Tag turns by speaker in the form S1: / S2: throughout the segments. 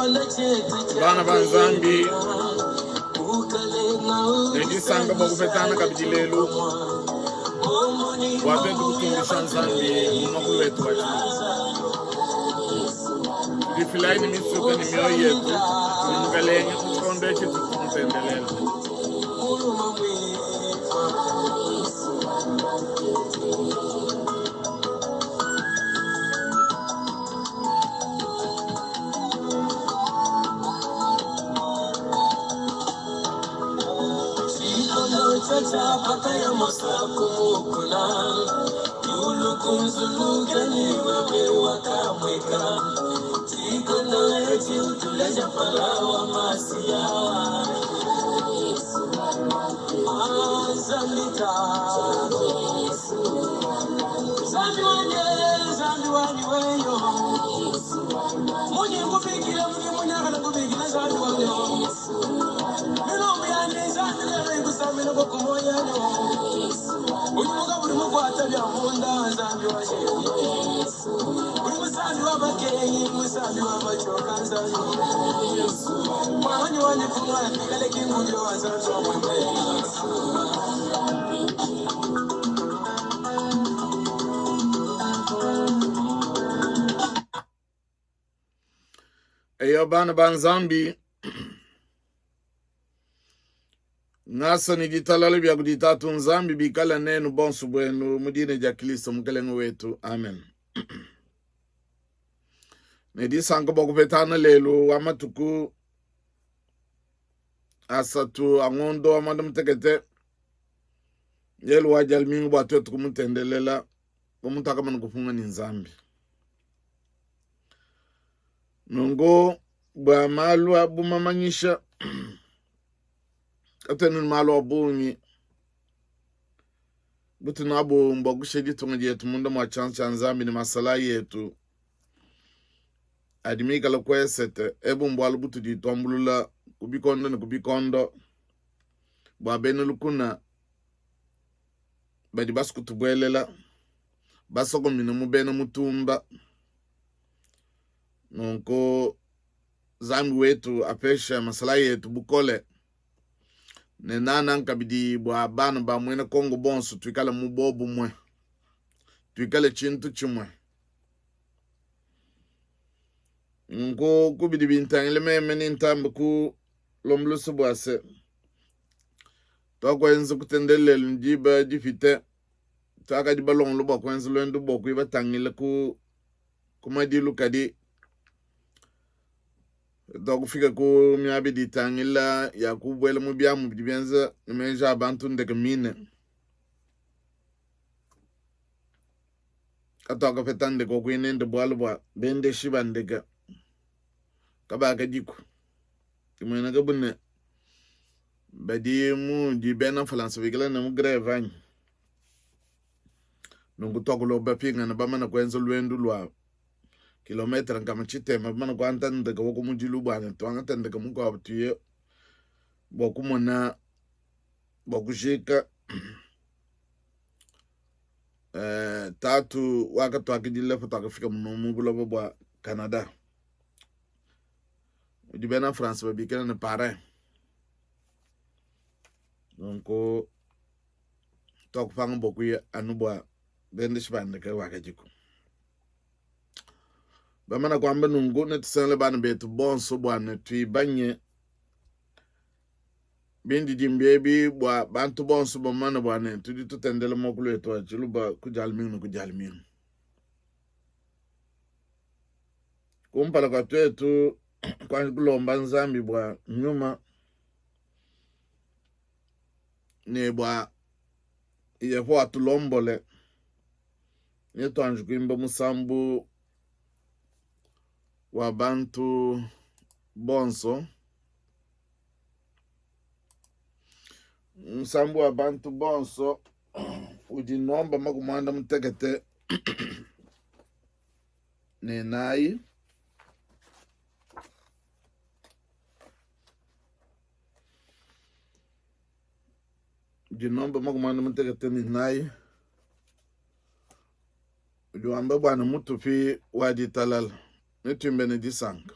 S1: Bana ba Nzambi, ne disanka bua kupetana kabidi lelu bua tuetu kutumbisha Nzambi mu muakulu wetu wa Tshiluba. Tudifilayi ne misuka ne mioyo yetu kudi Mukalenge mu tshikondo etshi tutu tumutendelela. Eyo bana ba Nzambi, ngasa ne ditalala bia kudi Tatu Nzambi bikale nenu bonso buenu mu dina dia Kristo Mukelenge wetu. Amen. Ne disanka bua kupetana lelu wa matuku asatu a ngondo wa muanda mutekete lelu wa dia lumingu bua tuetu kumutendelela bu mutakamana kupunga ne Nzambi. Nunku bua malu a bu mamanyisha katuena ne malu a bungi butu nabu mbua kushiya ditunga dietu munda mua tshianza tshia Nzambi ne masalayi etu adi mikale ku esete. Ebu mbualu butudi tuambulula ku bikondo ne ku bikondo bua bena lukuna badi basue kutubuelela basokomine mu bena mutumba. Nunku Nzambi wetu apesha masalayi etu bukole ne nanang kabidi bua bana ba muena Kongo bonso tuikale mu bobumue, tuikale tshintu tshimue. Nunku ku bidi bintangila meme ni ntambe kulomba luse bua se tuakuenza kutendelelu diba dipite, tuakadi balongolola bua kuenza luendu bua kuya batangila ku ku madilu kadi tuakufika ku miaba idi itangila ya kubuela mu biamu bidi bienza ne meji a bantu ndeke mine katuakapeta ndeke wa kuya nende bualu bua bendeshi ba ndeke kabakadiku bimueneka bu ne badi mudi bena mfulansa bikale ne mu greve anyi nunku tuakulua bapingana bamane kuenza luendu lua kilometre nkama tshitema bamane kuangata ndeke wa ku mudilu bua ne tuangate ndeke mukuabu tuye bua kumona bua kujika eh, tatu wakatuakidila patuakafika muno mu buloba bua Canada udi bena France babikila ne parrain nunku tuakupanga bua kuya anu bua bendeshi ba ndeke wakadiku bamana kuamba nunku netusangile bana betu bonso bua ne tuibanye bindidimbi ebi bua bantu bonso bamane bua ne tudi tutendela muakulu wetu wa tshiluba ku dia lumingu ne ku dia lumingu kumpala kua tuetu kuanji kulomba nzambi bua nyuma ne bua Yehowa atulombole ne tuanji kuimba musambu wa bantu bonso musambu wa bantu bonso udi nomba maku muanda mutekete ne nayi Dinomba makumi muanda mutekete ne inayi udi wamba bua ne mutupi wa ditalala netuimbe ne disanka.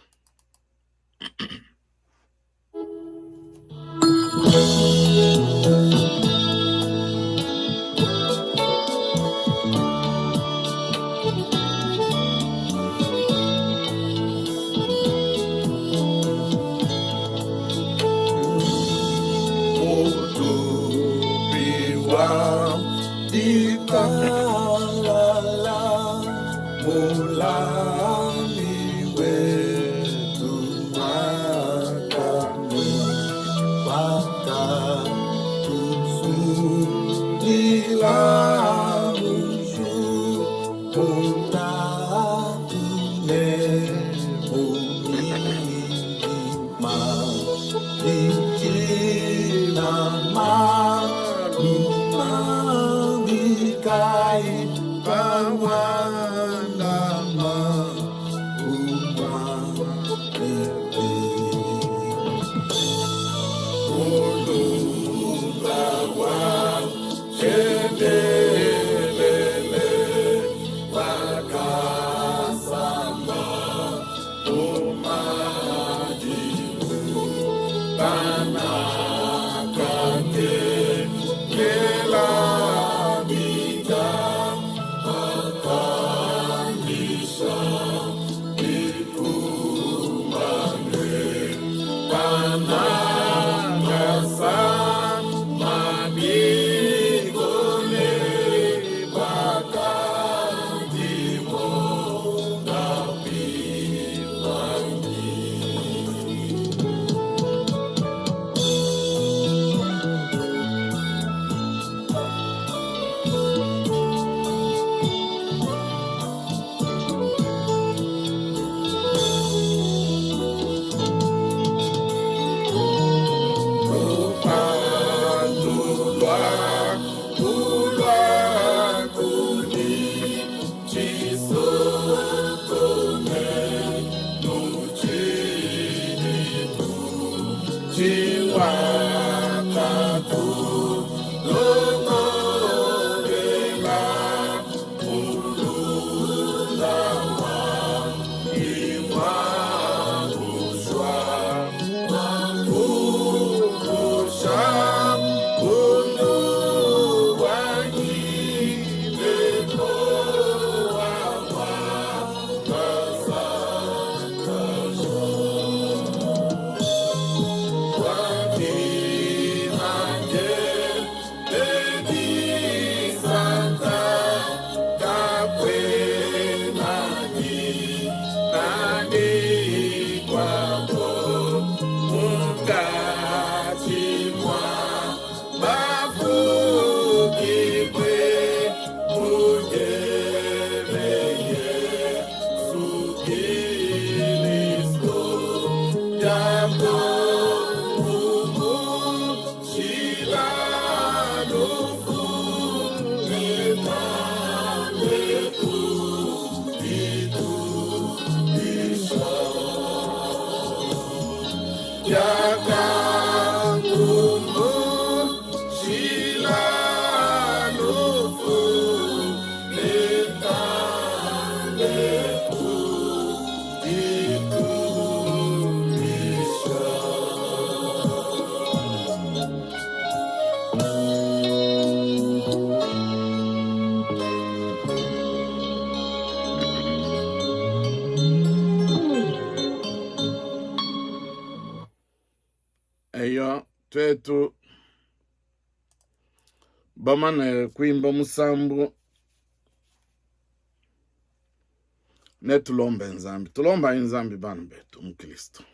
S1: Eyo, tuetu bamane kuimba musambu ne tulombe Nzambi. Tulombayi Nzambi bana betu mu Kristo.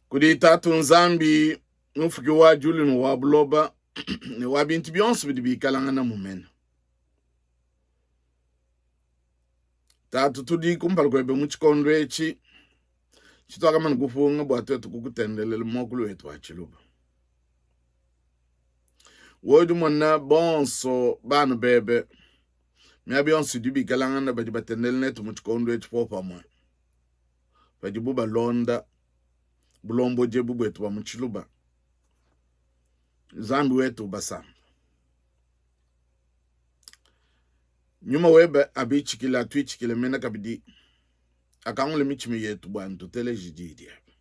S1: Kudi Tatu Nzambi mufuki wa diulu ne wa buloba ne wa bintu bionso bidi bikalangana mu mena. Tatu, tudi kumpala kuebe mu tshikondo etshi tshituakamana kupunga bua tuetu kukutendelela muakulu wetu wa tshiluba. Wewe udi mona bonso bana bebe miaba yonso idi bikalangana badi batendelela netu mu tshikondo etshi popamue padibu balonda bulombodi ebu buetu bua mu tshiluba. Nzambi wetu ubasamba. Nyuma webe abitshikile atuitshikile mena kabidi. Akangule mitshima yetu bua ntuteleje diyi diebe.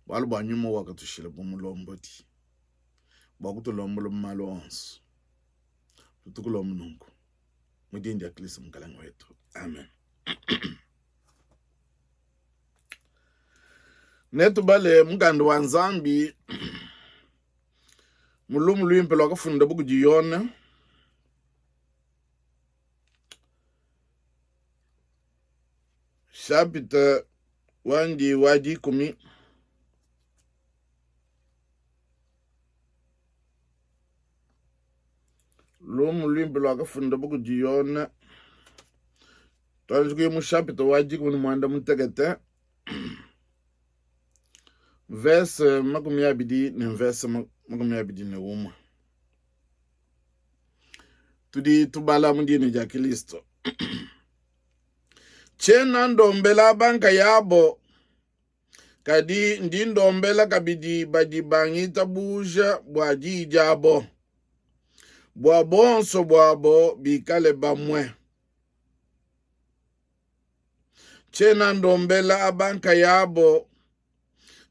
S1: Bualu bua nyuma wakatushila bu mulombodi bua kutulombola mu malu onso. Tutukulomba nunku mu dina dia Kristo Mukalenge wetu. Amen. Netubale mukanda wa Nzambi mu lumu luimpe luakafundabu kudi Yone chapitre wandi wa dikumi lumu luimpe luakafundabu kudi Yone tuanji kuya mu chapitre wa dikumi ne muanda mutekete verse 20 ne verse 21 tudi tubala mu dina dia Kristo. Tshiena ndombela aba nkayabo, kadi ndi ndombela kabidi badi bangitabuja bua diyi diabo, bua bonso buabo bikale bamue. Tshiena ndombela aba nkayabo,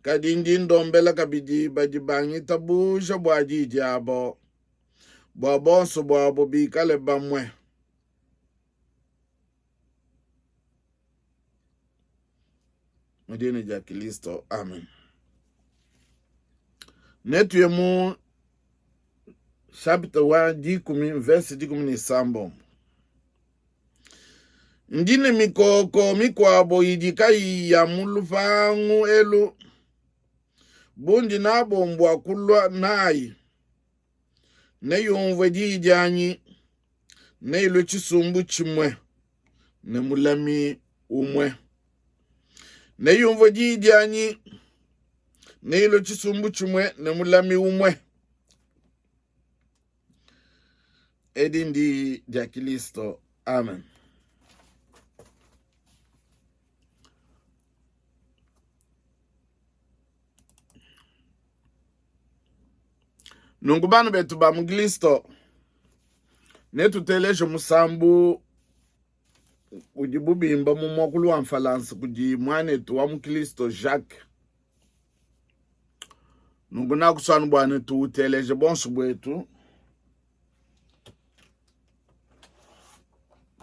S1: kadi ndi ndombela kabidi badi bangitabuja bua diyi diabo, bua bonso buabo bikale bamue. Mu dina dia Kristo, amen. Netuye mu chapitre wa dikumi verse 17. Ndi ne mikoko mikuabo idi kayiyi ya mu lupangu elu, bundi nabo mbua kulua nayi. Neyumvue diyi dianyi, neyilue tshisumbu tshimue ne mulami umue. Neyumvue diyi dianyi, neyilue tshisumbu tshimue ne mulami umue. Edi ndiyi dia Kilisto. Amen. Nunku bana betu ba mu Kristo, netuteleje musambu udibu bimba mu muakulu wa Mfalansa kudi muanetu wa mu Kristo Jacques. Nunku nakusua bua ne tuwuteleje bonso buetu.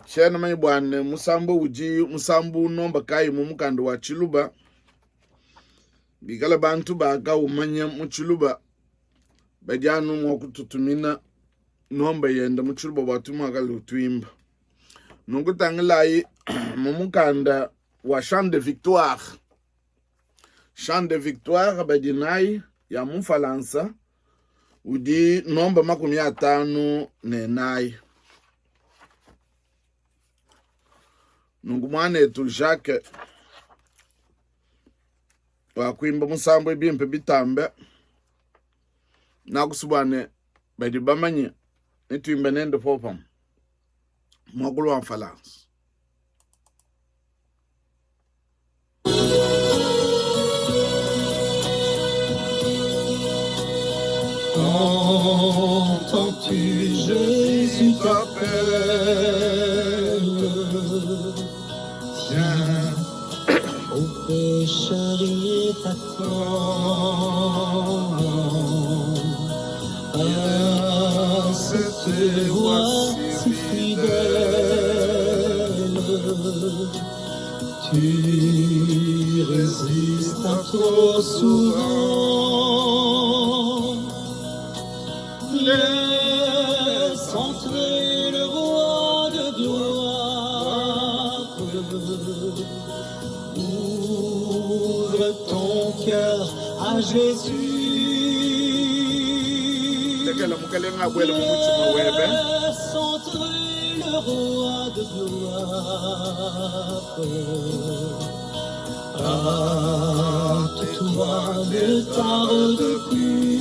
S1: Tshiena manya bua ne musambu udi musambu nomba kayi mu mukanda wa Tshiluba. Bikala bantu bakaumanya mu Tshiluba badi anu mua kututumina nomba yenda mu Tshiluba bua tumuakale tuimba. Nunku tangilayi mu mukanda wa Chant de Victoire. Chant de Victoire badi nayi ya mu Mfalansa udi nomba 54. Nunku muanetu Jacques wakuimba musambu bimpe bitambe nakusubua ne badi bamanye netuimbe nende popamue muakulu wa Mfalansa.
S2: Entends-tu, Jésus t'appelle. Tiens, au pécheur, il t'attend. À cette voix si fidèle, tu résistes trop souvent. Laisse entrer le roi de gloire. Ouvre ton cœur à Jésus.
S1: Lekela mukalenga abuele mu mutshima webe.
S2: Laisse entrer le roi de gloire. Hâte-toi, ne tarde plus.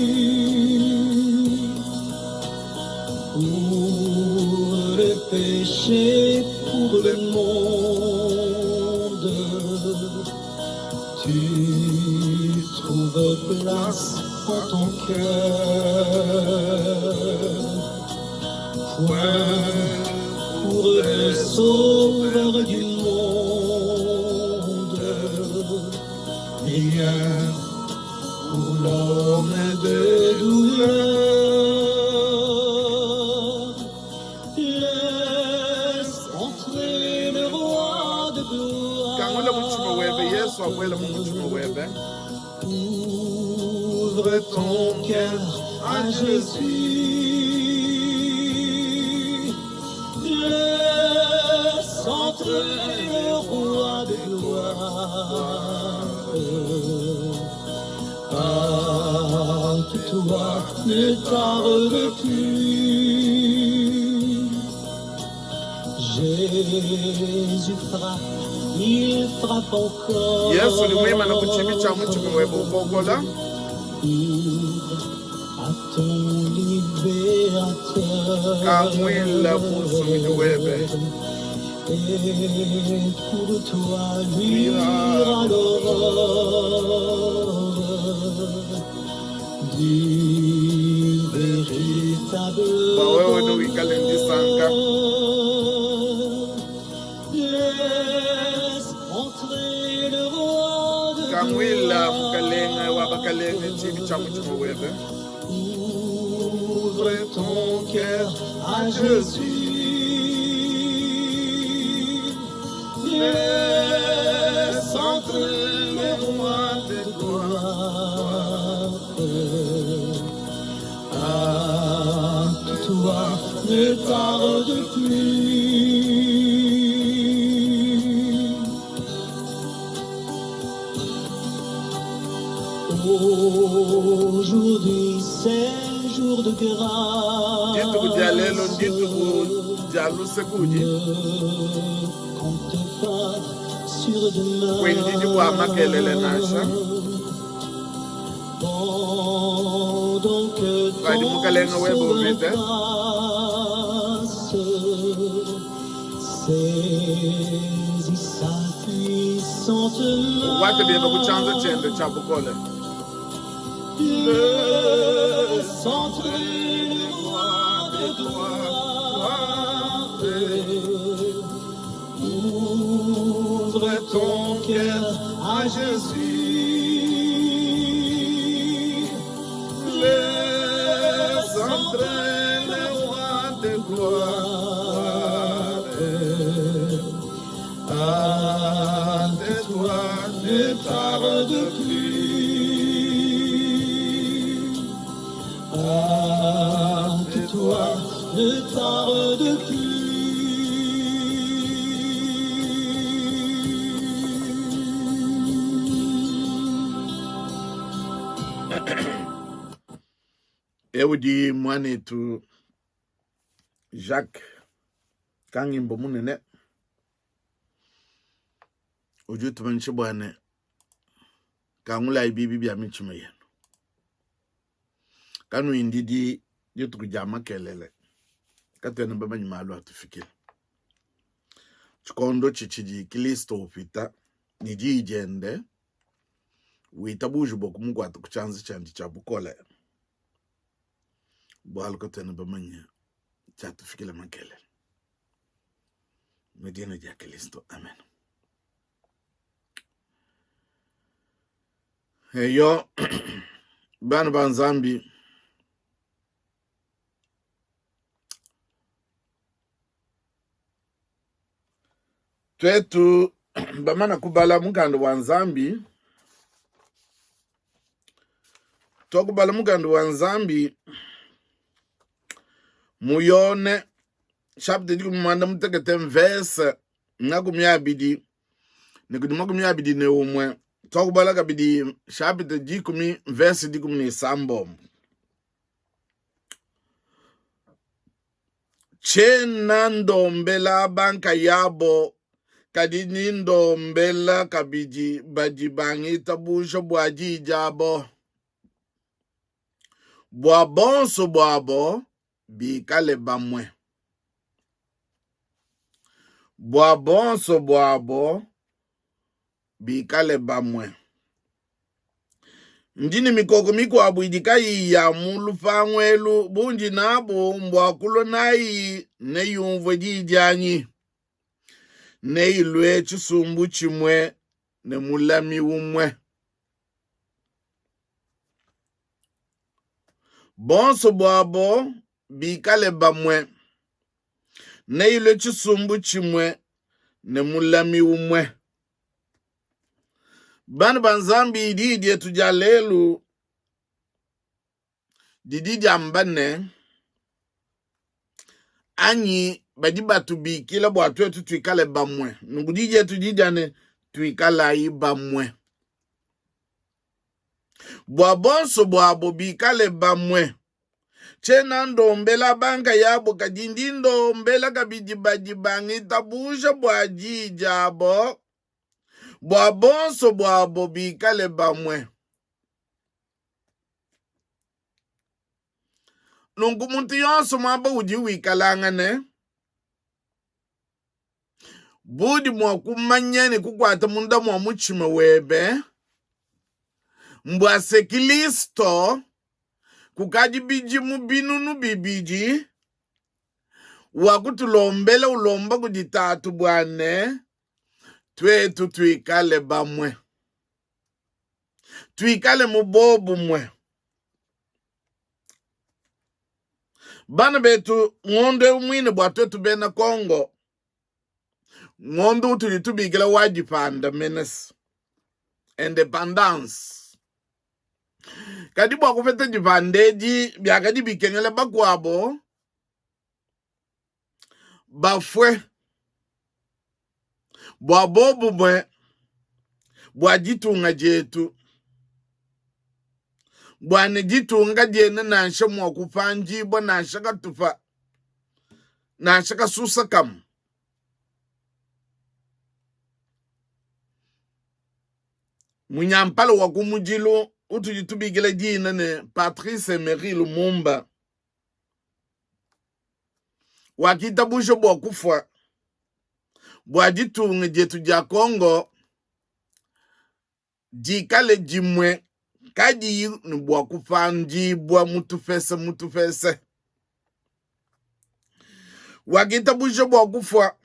S2: Pour le péché, pour le monde, tu trouves place en ton cœur. Point pour le Le sauveur du monde vient pour l'homme de douleur. Laisse entrer le roi de
S1: Kangula mutshima webe,
S2: gloire.
S1: Yesu abuele mu mutshima webe.
S2: Ouvre ton cœur à Jésus. Laisse entrer le roi de gloire. Hâte-toi, ne tarde plus. Jésus frappe, il frappe encore.
S1: Yesu udi muimane ku tshibi tshia mutshima webe ukokola.
S2: Ouvre à ton libérateur.
S1: Kanguila musungidi webe.
S2: Et pour toi luira l'aurore du véritable
S1: Bua wewe newikale ne disanka.
S2: bonheur. Laisse entrer le roi de
S1: Kanguila mukalenge wa
S2: gloire.
S1: bakalenge tshibi tshia mutshima webe.
S2: Ouvre ton cœur à Jésus. Laisse entrer le roi de gloire. Hâte-toi, ne tarde plus. Aujourd'hui, c'est jour de
S1: Dituku dia lelu
S2: grâce.
S1: ndituku dia luse kudi.
S2: Ne compte pas sur demain.
S1: Kuindidi bua makelele nansha.
S2: Pendant que
S1: Padi
S2: ton
S1: mukalenga webe
S2: sauveur
S1: upita,
S2: passe, saisis sa puissante
S1: ukuate biebe ku tshianza tshiende
S2: main.
S1: tshia bukole.
S2: Laisse entrer le roi de gloire. Ouvre ton cœur à Jésus.
S1: Laisse
S2: Laisse
S1: entrer
S2: entrer
S1: le
S2: le
S1: roi
S2: roi
S1: de
S2: de
S1: gloire.
S2: gloire. Hâte-toi, ne tarde plus. Hâte-toi, ne tarde plus.
S1: Eu udi muanetu Jacques Kangimbo munene udi utumanyisha bua ne, kangulayi bibi bia mitshima yenu, kanuindidi dituku dia makelele, katuena bamanye malu atufikila. Tshikondo tshitshidi Kilisto upita ne diyi diende, witabuja bua kumukuata ku tshianza tshiandi tshia bukole, bualu katuena bamanye tshiatufikila makelele. Mu dina dia Kilisto, amen. Eyo, bana ba Nzambi, tuetu bamana kubala mukanda wa Nzambi, tuakubala mukanda wa Nzambi mu Yone chapitre dikumi muanda mutekete mvese makumi abidi ne kudi 21, tuakubala kabidi chapitre dikumi mvese 16. Tshiena ndombela aba nkayabo, kadi ndi ndombela kabidi badi bangitabuja bua diyi diabo, bua bonso buabo bikale bamue. Bua bonso buabo bikale bamue. Ndi ne mikoko mikuabu idi kayiyi ya mu lupangu elu, bundi nabu mbua kulua nayi, neyumvue diyi dianyi. Neilue tshisumbu tshimue ne mulami umue. Bonso buabo bikale bamue, neilue tshisumbu tshimue ne mulami umue. Bana ba Nzambi, diyi dietu dia lelu didi diamba ne, anyi badi batubikila bua tuetu tuikale bamue. Nunku diyi dietu didi dia ne, tuikalayi bamue, bua bonso buabo bikale bamue. Tshiena ndombela bankayabo, kadi ndi ndombela kabidi badi bangitabuja bua diyi diabo, bua bonso buabo bikale bamue. Nunku muntu yonso muaba udi wikalangane, budi mua kumanya ne kukuata munda mua mutshima webe mbua se Kilisto kukadi bidimu binunu bibidi wakutulombela ulomba kudi Tatu bua ne tuetu tuikale bamue, tuikale mu bobumue. Bana betu, ngondo eu muine bua tuetu bena Kongo, ngondo utudi tubikila wa dipanda menes independance. Kadi bua kupeta dipanda edi, biakadi bikengela bakuabo bafue bua bobumue bua ditunga dietu, bua ne ditunga kadiena nansha mua kupandibua nansha katupa nansha kasusa kamue. Munyampala wa kumudilu utudi tubikila dina ne Patrice Emery Lumumba wakitabuja bua kufua bua ditunga dietu dia Congo dikale dimue kadiyi ne bua kupandibua mu tupese mu tupese. Wakitabuja bua kufua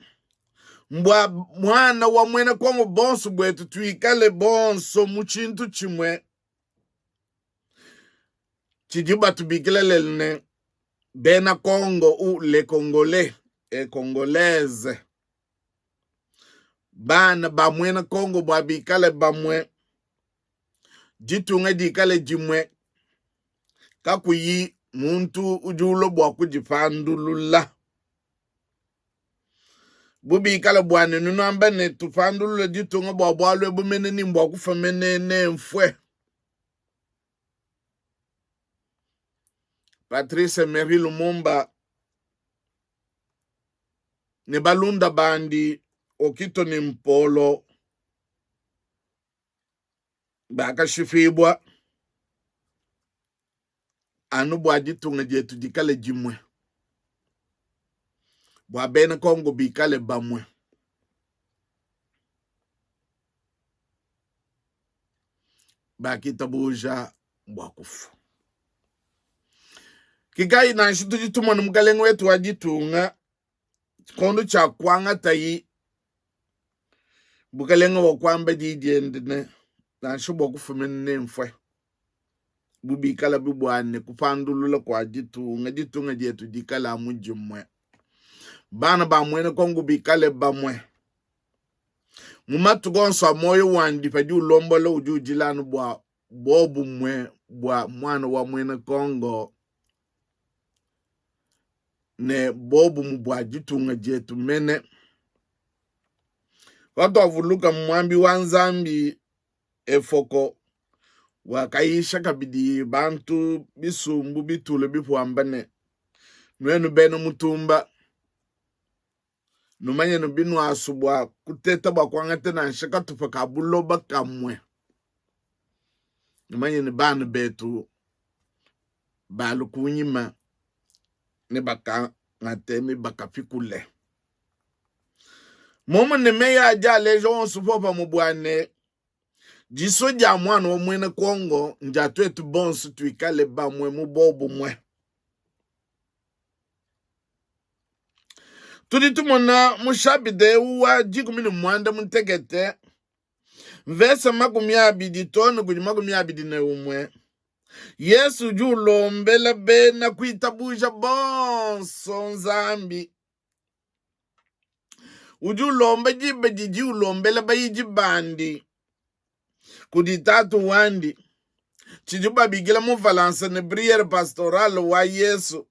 S1: mbua muana wa muena Kongo bonso buetu tuikale bonso mu tshintu tshimue tshidi batubikila lelu ne bena Kongo ou les Congolais et Congolaises. Bana ba muena Kongo bua bikale bamue, ditunga dikale dimue, kakuyi muntu udi ulua bua kudipandulula. Bu bikale bua ne nuamba ne tupandulule ditunga bua bualu ebu mene ni mbua kufua mene nemfue. Patrice Emery Lumumba ne balunda bandi Okito ne Mpolo bakashipibua anu bua ditunga dietu dikale dimue, bua bena Kongo bikale bamue. Bakitabuja bua kufua. Kikayi nansha tudi tumona mukalenge wetu wa ditunga tshikondo tshia kuangatayi bukalenge wa kuamba diyi diende ne nansha bua kufumina ne mfue bu bikala bua ne kupandulula kua ditunga ditunga dietu dikala amu dimue bana ba muena Kongo bikale bamue mu matuku onso a muoyo wandi padi ulombola udi udila anu bua buobumue bua muana wa muena Kongo ne buobumue bua ditunga dietu mene. Patuavuluka muambi wa Nzambi Efoko wakayisha kabidi bantu bisumbu bitule bipuamba ne, Nuenu bena mutumba, numanye ne binuasu bua kuteta bua kuangata nansha katupa ka buloba kamue, numanye ne bana betu balu kunyima ne bakangate ne bakapikule. Momu ne meyi adi aleja onso popamue bua ne disua dia muana wa muena Kongo ndia tuetu bonso tuikale bamue mu bobumue. Tudi tumona mu shapita eu wa 18 mvese 20 too ne kudi 21, Yesu udi ulombela bena kuitabuja bonso Nzambi. Udi ulomba diba didi ulombela bayidi bandi kudi Tatu wandi, tshidibu babikila mu Mfalansa ne priere pastorale wa Yesu,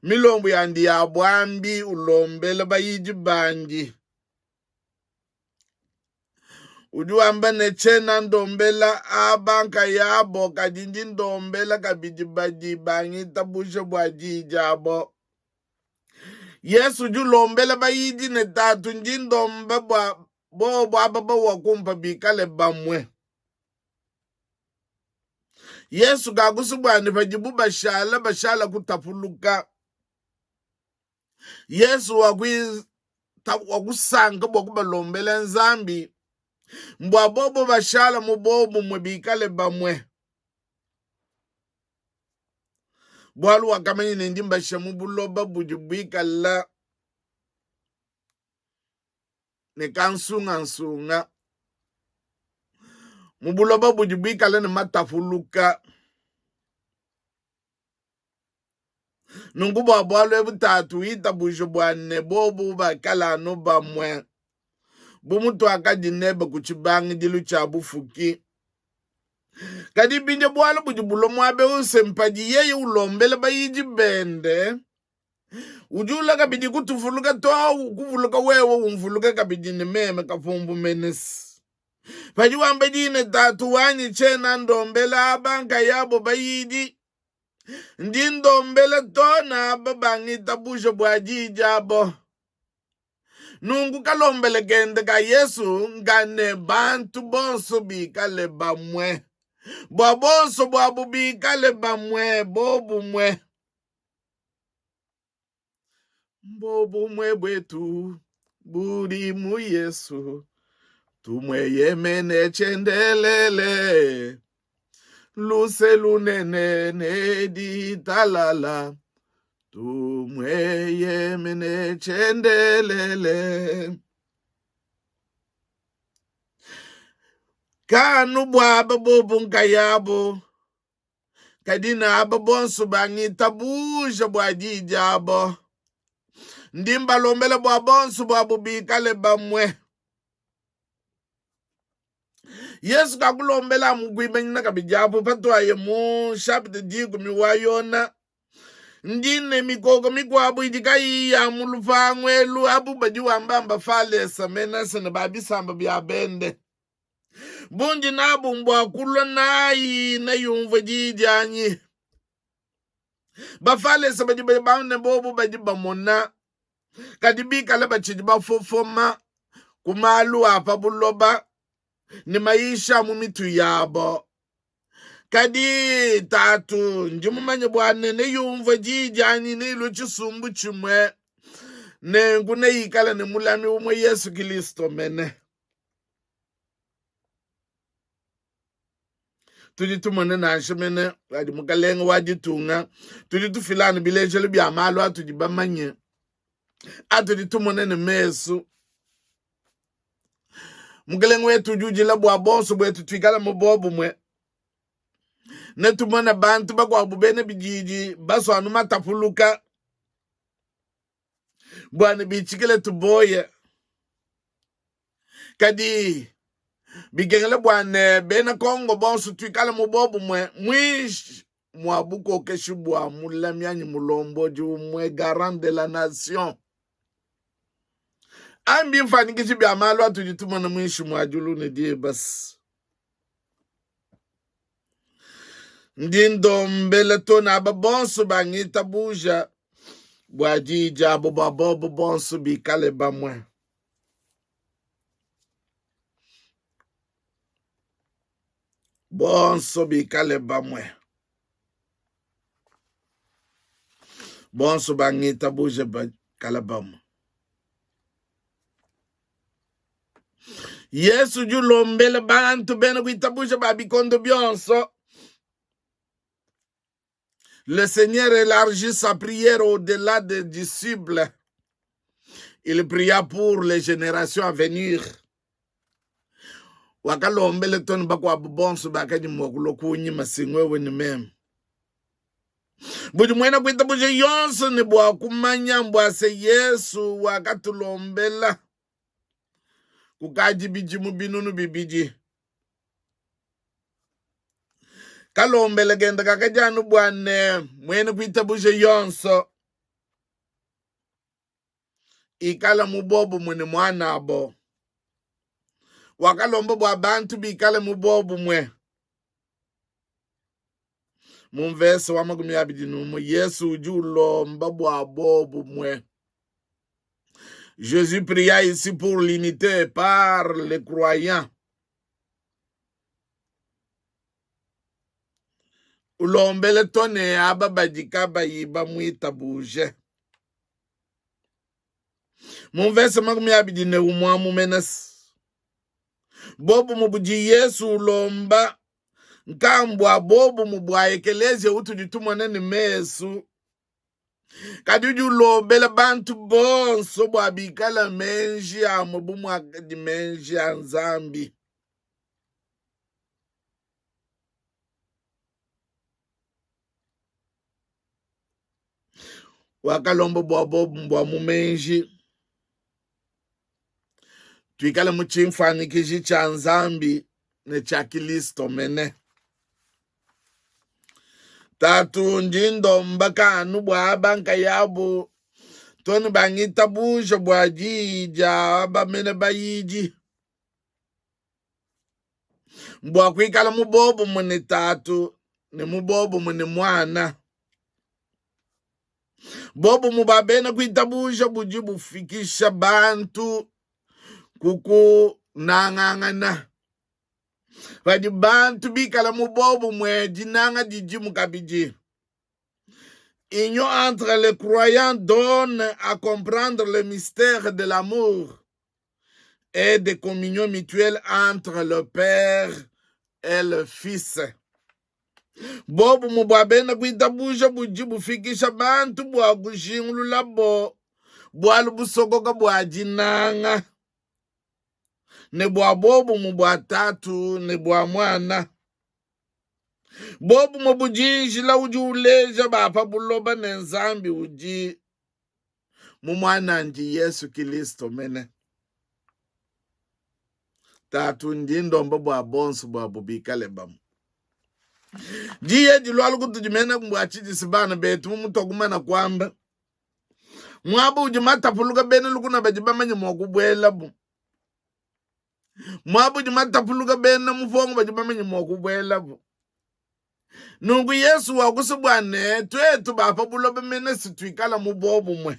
S1: milombu yandi ya buambi ulombela bayidi bandi. Udi wamba ne, Tshiena ndombela aba nkayabo, kadi ndi ndombela kabidi badi bangitabuja bua diyi diabo. Yesu udi ulombela bayidi ne, Tatu, ndi ndomba bua bobo aba bawakumpa bikale bamue. Yesu kakusua bua ne padibu bashala bashala kutapuluka. Yesu wakusanka bua kubalombela Nzambi mbua bobo bashala mu bobumue bikale bamue. Bualu wakamanya ne ndi mbasha mu buloba budi buikala ne kansungansunga, mu buloba budi buikale ne matapuluka. Nunku bua bualu ebu Tatu witabuje bua ne bobu bakale anu bamue, bu mutuakadi nebe ku tshibangidilu tshia bufuki. Kadi mpindieu bualu budi bulua muaba eu se mpadi yeye ulombela bayidi bende Udi ulua kabidi kutuvuluka to kuvuluka wewe umvuluka kabidi ne meme kapumbu menesi. Padi wamba di ne tatu wanyi tshiena ndombela aba nkayabo bayidi, ndi ndombela to ne aba bangitabuja bua di diabo. Nunku kalombela kende ka Yesu nka ne bantu bonso bikale bamue, bua bonso buabu bikale bamue bobumue. Mbobumue buetu budi mu Yesu, tumueyemene tshiendelele. Luse lunene ne ditalala, tumueyemene tshiendelele. Kanu buaba bobu nkayabu Kadi ne aba bonso bangitabuja bua diyi diabo, ndi mbalombela bua bonso buabo bikale bamue. Yesu kakulombela amu kuimanyina kabidi apu patuaye mu nshapita dikumi wa Yona ndi ne mikoko mikuabu idi kayiyi ya mu lupangu elu, abu badi wamba mbafalesa menase ne ba bisamba bia bende. Bundi nabu mbua kulua nayi, neyumvue diyi dianyi. Bafalese badi bane bobu badi bamona, kadi bikale batshidi bafofoma ku malu a pa buloba ne mayisha a mu mitu yabo. Kadi Tatu, ndi mumanye bua ne neyumvue diyi dianyi, neilue tshisumbu tshimue, nenku neyikale ne mulami umue, Yesu Kilisto mene. Tudi tumona nansha mene adi mukalenge wa ditunga, tudi tufila anu bilejelu bia malu atudi bamanye, atudi tumona ne mesu. Mukalenge wetu udi udila bua bonso buetu tuikale mu buobumue ne tumone bantu bakuabu bena bididi basua anu matapuluka bua ne bitshikile tuboye. Kadi bikengela bua ne bena Kongo bonso tuikale mu buobumue muinshi mua bukokeshi bua mulami anyi mulombodi umue, garant de la nation. Anyi bimfuanyikiji bia malu atudi tumona muinshi mua diulu ne diba. Ndi ndombela to ne aba bonso bangitabuja bua diyi diabo bua bobo bonso bikale bamue. Bonso bikale bamue. Bonso bangitabuje bikale bamue. Yesu udi ulombela bantu bena kuitabuja ba bikondo bionso. Le Seigneur élargit sa prière au-delà des disciples. Il pria pour les generations à venir. Wakalombela to ne bakuabu bonso bakadi mua kulua kunyima, si ngwewe ne meme. Budi muena kuitabuja yonso ne bua kumanya mbua se Yesu wakatulombela kukadi bidimu binunu bibidi. Kalombela kende kakadi anu bua ne muena kuitabuja yonso ikala mu buobumue ne muanabo. Wakalomba bua bantu bikale mu buobumue. Mu mvese wa 21 Yesu udi ulomba bua buobumue. Jésus pria ici pour l'unité par les croyants. Ulombele to ne aba badi kabayi bamuitabuje. Mu mvese 21 amu menese, bobumue budi Yesu ulomba nkambua bobumue bua ekeleziya utudi tumona ne mesu, kadi udi ulombela bantu bonso bua bikale menji amue bu muakadi menji a Nzambi. Wakalomba bua bobu bua mu meji tuikale mu tshimfuanyikiji tshia Nzambi ne tshia Kilisto mene. Tatu, ndi ndomba kanu bua aba nkayabu to ne bangitabuja bua diyi dia aba mene bayidi bua kuikala mu bobumue ne Tatu ne mu bobumue ne Muana. Bobumue bua bena kuitabuja budi bufikisha bantu ku kunangangana. Padi bantu bikala mu bobumue, dinanga didimu kabidi. Union entre les croyants donne à comprendre le mystère de l'amour et de communion mutuelle entre le Père et le Fils. Bobumue bua bena kuitabuja budi bufikisha bantu bua kujingululabo bualu busokoka bua dinanga ne bua bobumue bua Tatu ne bua Muana. Bobumue budi njila udi uleja ba pa buloba ne Nzambi udi mu Muanandi Yesu Kilisto mene. Tatu, ndi ndomba bua bonso buabu bikale bamue. Diyi edi lualu kutudi mene bua tshidisi bana betu mu mutuakumana kuamba. Muaba udi matapuluka bena lukuna badi bamanye mua kubuelabu. Muaba udi matapuluka bena mupongo badi bamanye mua kubuelabu. Nunku Yesu wakusua bua ne tuetu ba pa buloba mene si tuikala mu buobumue.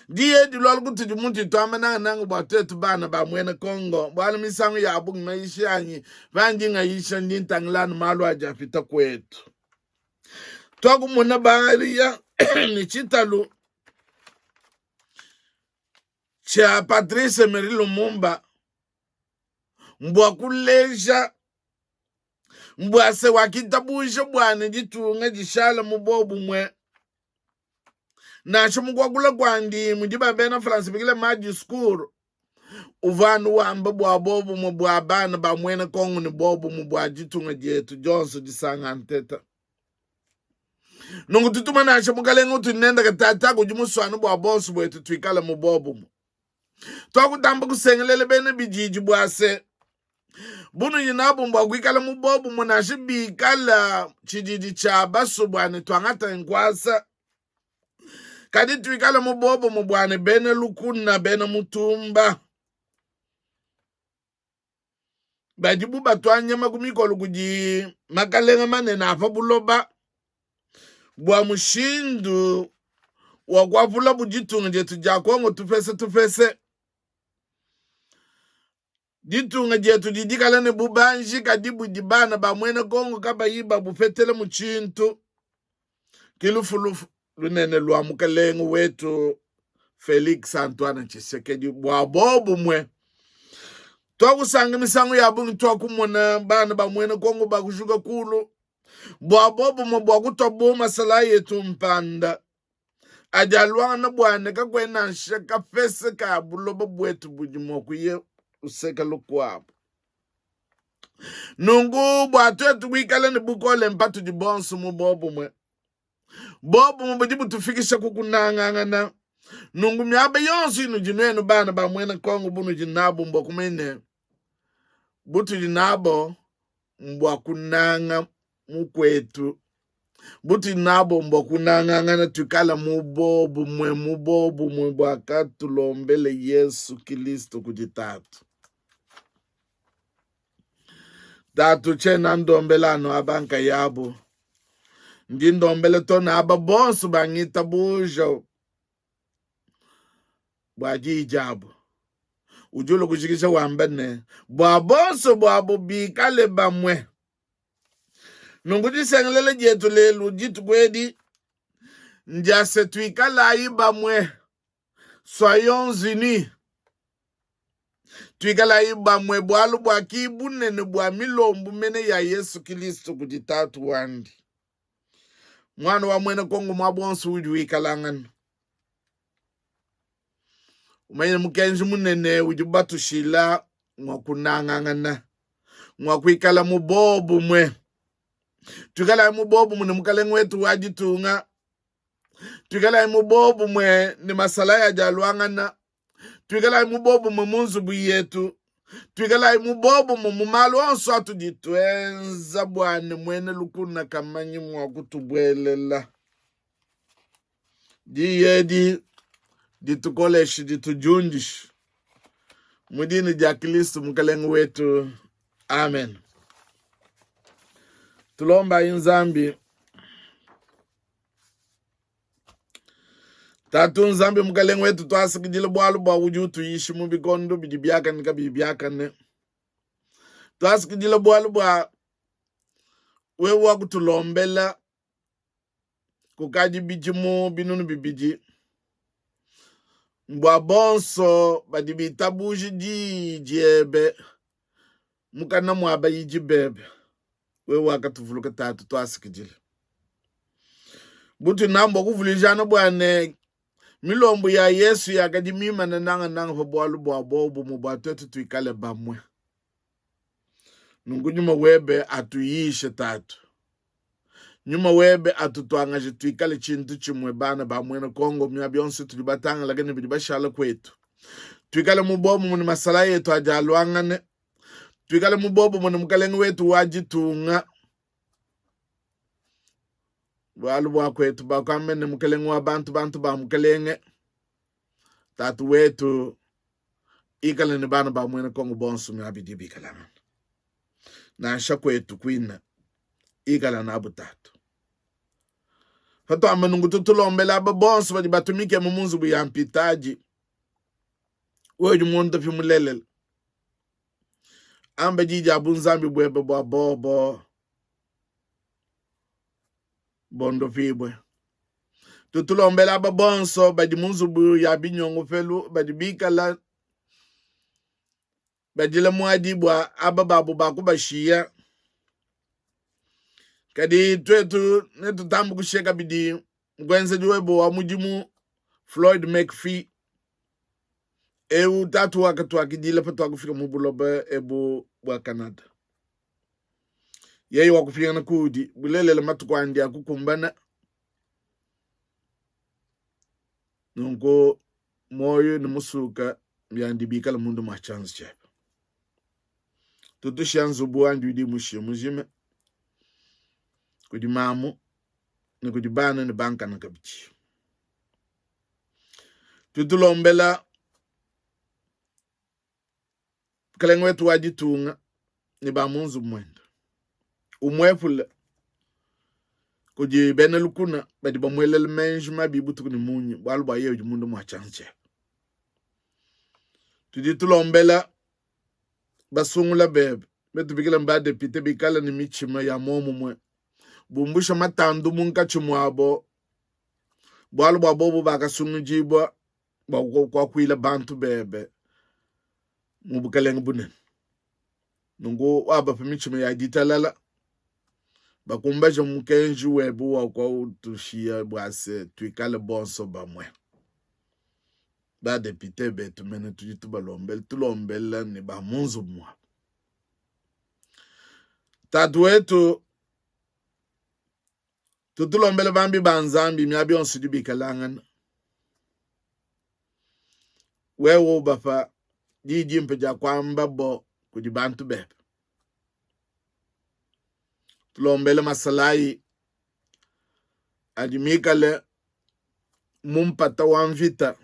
S1: Diyi edi lualu kutudi muntu ituamba nangananga bua tuetu bana ba muena Kongo, bualu misangu ya bungi mayishi anyi pandi ngayisha ndi ntangila anu malu adi apita kuetu. Tuakumona baya ne tshitalu tshia Patrice Emery Lumumba mbua kuleja mbua se wakitabuja bua ne ditunga dishala mu buobumue. Nansha mu kuakula kuandi mudi ba bena France bikila ma discours uvua anu wamba bua buobumue bua bana ba muena Kongo ne buobumue bua ditunga dietu dionso disanga nteta. Nunku tutuma nansha mukalenge utudi nende katataka udi musuanu bua bonso buetu tuikale mu buobumue. Tuakutamba kusengelela bena bididi bua se bunudi nabu mbua kuikala mu buobumue nansha bikala tshididi tshia basu bua ne tuangata nkuasa kadi tuikale mu buobumue bua ne bena lukuna bena mutumba badibu batua nyama ku mikolo kudi makalenga manene a pa buloba bua mushindu wa kuapulabu ditunga dietu dia Kongo tupese tupese. Ditunga dietu didi dikala ne bubanji kadi budi bana ba muena Kongo kabayi babupetele mu tshintu. Ke lufu lunene lua mukalenge wetu Felix Antoine Tshisekedi bua bobumue. Tuakusanka misangu ya bungi tuakumona bana ba muena Kongo bakujuka kulu bua bobumue bua kutua bu masalayi etu mpanda. Adi aluangana bua ne kakuena nansha kapese ka buloba buetu budi mua kuya luseke lukuabu. Nunku bua tuetu kuikala ne bukole mpatudi bonso mu buobumue. Buobumue budi butufikisha ku kunangangana. Nunku miaba yonso inudi nuenu bana ba muena Kongo bunudi nabu mbua kumanya ne butudi nabo mbua kunanga mukuetu butudi nabo mbua kunangangana tuikala mu bobumue mu bobumue buakatulombele Yesu Kilisto kudi Tatu. Tatu, tshiena ndombela anu aba nkayabu, ndi ndombela to ne aba bonso bangitabuja bua diyi diabu. Udi ulua kujikija wamba ne, bua bonso buabu bikale bamue. Nunku disengelela dietu lelu dituku edi ndia se tuikalayi bamue, soyons unis. Tuikalayi bamue bualu bua ki bunene bua milombu mene ya Yesu Kilisto kudi Tatu wandi. Muana wa muena Kongo muaba wonso udi wikalangana. Umanye mukenji munene udi batushila ngua kunangangana, ngua kuikala mu bobumue. Tuikalayi mu bobumue ne Mukalenge wetu wa ditunga, tuikalayi mu bobumue ne masalayi adi aluangana, tuikalayi mu bobumue mu nzubu yetu, tuikalayi mu bobumue mu malu onso atudi tuenza bua ne muena lukuna kamanyi mua kutubuelela. Diyi edi ditukoleshe, ditudiundishe mu dina dia Kristo Mukalenge wetu. Amen. Tulombayi Nzambi. Tatu Nzambi Mukalenge wetu, tuasakidila bualu bua udi utuyisha mu bikondo bidi biakane kabiyi biakane. Tuasakidila bualu bua wewe wakutulombela kukadi bidimu binunu bibidi bua bonso badi bitabuja diyi diebe mukana mua bayidi bebe. Wewe wakatuvuluka Tatu, tuasakidila. Butudi nabu bua kuvuluijana bua ne milombu ya Yesu yakadi mimane nangananga pa bualu bua buobumue bua tuetu tuikale bamue. Nunku nyuma webe atuyishe Tatu. Nyuma webe atutuangaje tuikale tshintu tshimue bana ba muena Kongo miaba yonso tudi batangalake ne bidi bashala kwetu. Tuikale mu buobumue ne masalayi etu adi aluangane. Tuikale mu buobumue ne mukalenge wetu wa ditunga. Bualu bua kwetu bakuamba ne mukalenge wa bantu, bantu ba mukalenge. Tatu wetu ikale ne bana ba muena Kongo bonso miaba idi bikalangana. Nansha kwetu kuina ikala nabu tatu. Patuamba nunku tutulombela aba bonso badi batumike mu nzubu ya mpitadi. Wewe udi muondopi mulelela. Amba diyi dia bunzambi buebe bua bobo bondopibue. Tutulombela aba bonso badi mu nzubu ya binyongopelu badi bikala badila muadi bua aba babu bakubashiya. Kadi tuetu netutambe kushiya kabidi mukuenzedi webe wa mudimu Floyd McPhee, eu tatu wakatuakidila patuakufika mu buloba ebu bua Canada. Yeye wakupingana kuudi bulelela, matuku andi akukumbana. Nunku muoyo ne musuka biandi bikale munda mua tshianza tshiebe. Tutushiya nzubu wandi udi mushiye mujime kudi mamu ne kudi bana ne bankana kabidi. Tutulombela mukalenge wetu wa ditunga ne ba mu nzubu muende, umuepule kudi bena lukuna badi bamuelela meji mabi butuku ne munyi, bualu bua yeye udi munda mua tshianza tshiebe. Tudi tulombela basungula bebe betubikila badepite bikale ne mitshima ya muomumue, bumbusha matandu munkatshi muabo, bualu bua bobo bakasungudibua bua kuakuila bantu bebe mu bukelenge bunene. Nunku wabapa mitshima ya ditalala. Bakumbaje mukenji webe uwakautushiya bua se tuikale bonso bamue. Ba depute betu mene tudi tubalombela, tulombela ne ba mu nzubu muabu. Tatu wetu, tutulombele bambi ba Nzambi miaba yonso idi bikalangana. Wewe ubapa diyi dimpe dia kuamba bo kudi bantu bebe. Tulombele masalayi adi mikale mu mpata wa mvita,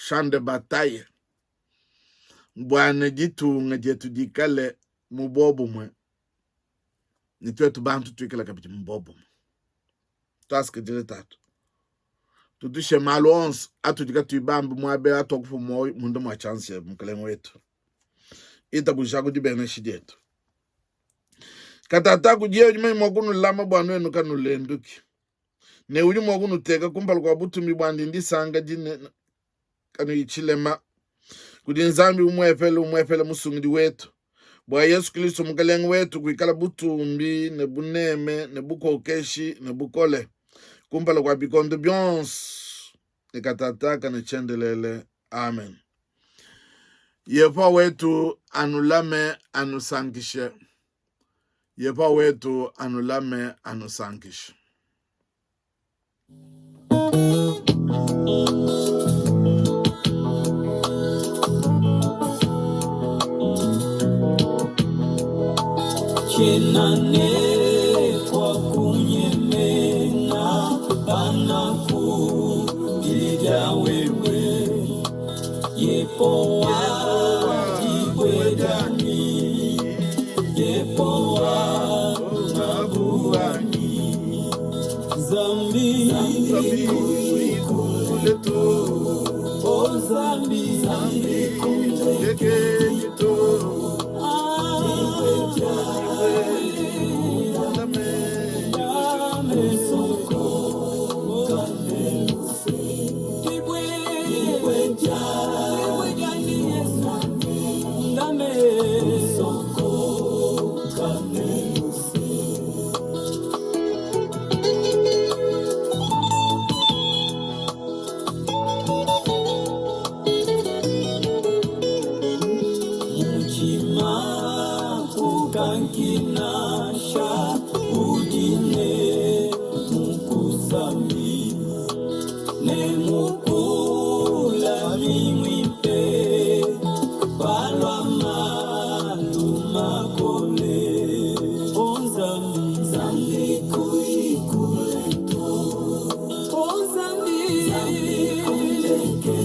S1: champ de bataille, bua ne ditunga dietu dikale mu buobumue ne tuetu bantu tuikale kabidi mu buobumue. Tuasakidile Tatu, tutushe malu onso atudi katuyi bambe muaba atuakupua muoyo munda mua tshianza tshiebe, Mukelenge wetu. Itabujaku dibenesha dietu. Katata kudiye udi mumanye mua kunulama bua nuenu kanulenduki, ne udi mua kunuteka kumpala kua butumbi buandi ndisanka dinene kanuyi tshilema kudi Nzambi umuepele umuepele Musungidi wetu, bua Yesu Kristo Mukelenge wetu, kuikala butumbi ne buneme ne bukokeshi ne bukole kumpala kua bikondo bionso ne katataka ne tshiendelele. Amen. Yehowa wetu anulame anusankishe. Yehowa wetu anulame anusankishe.
S2: Tshiena ne kua kunyemena panakupidia wewe, Yehowa dibue dianyi, Yehowa ngabu wanyi, Nzambi
S1: kuletu,
S2: o Nzambi
S1: kulekedi to,
S2: dibue dianyi, Mutshima kukankinasha udine mukusambi ne mukulami muimpe palua malu makole. O Nzambi, Nzambi kuyi kule to. O Nzambi, Nzambi kundekedi.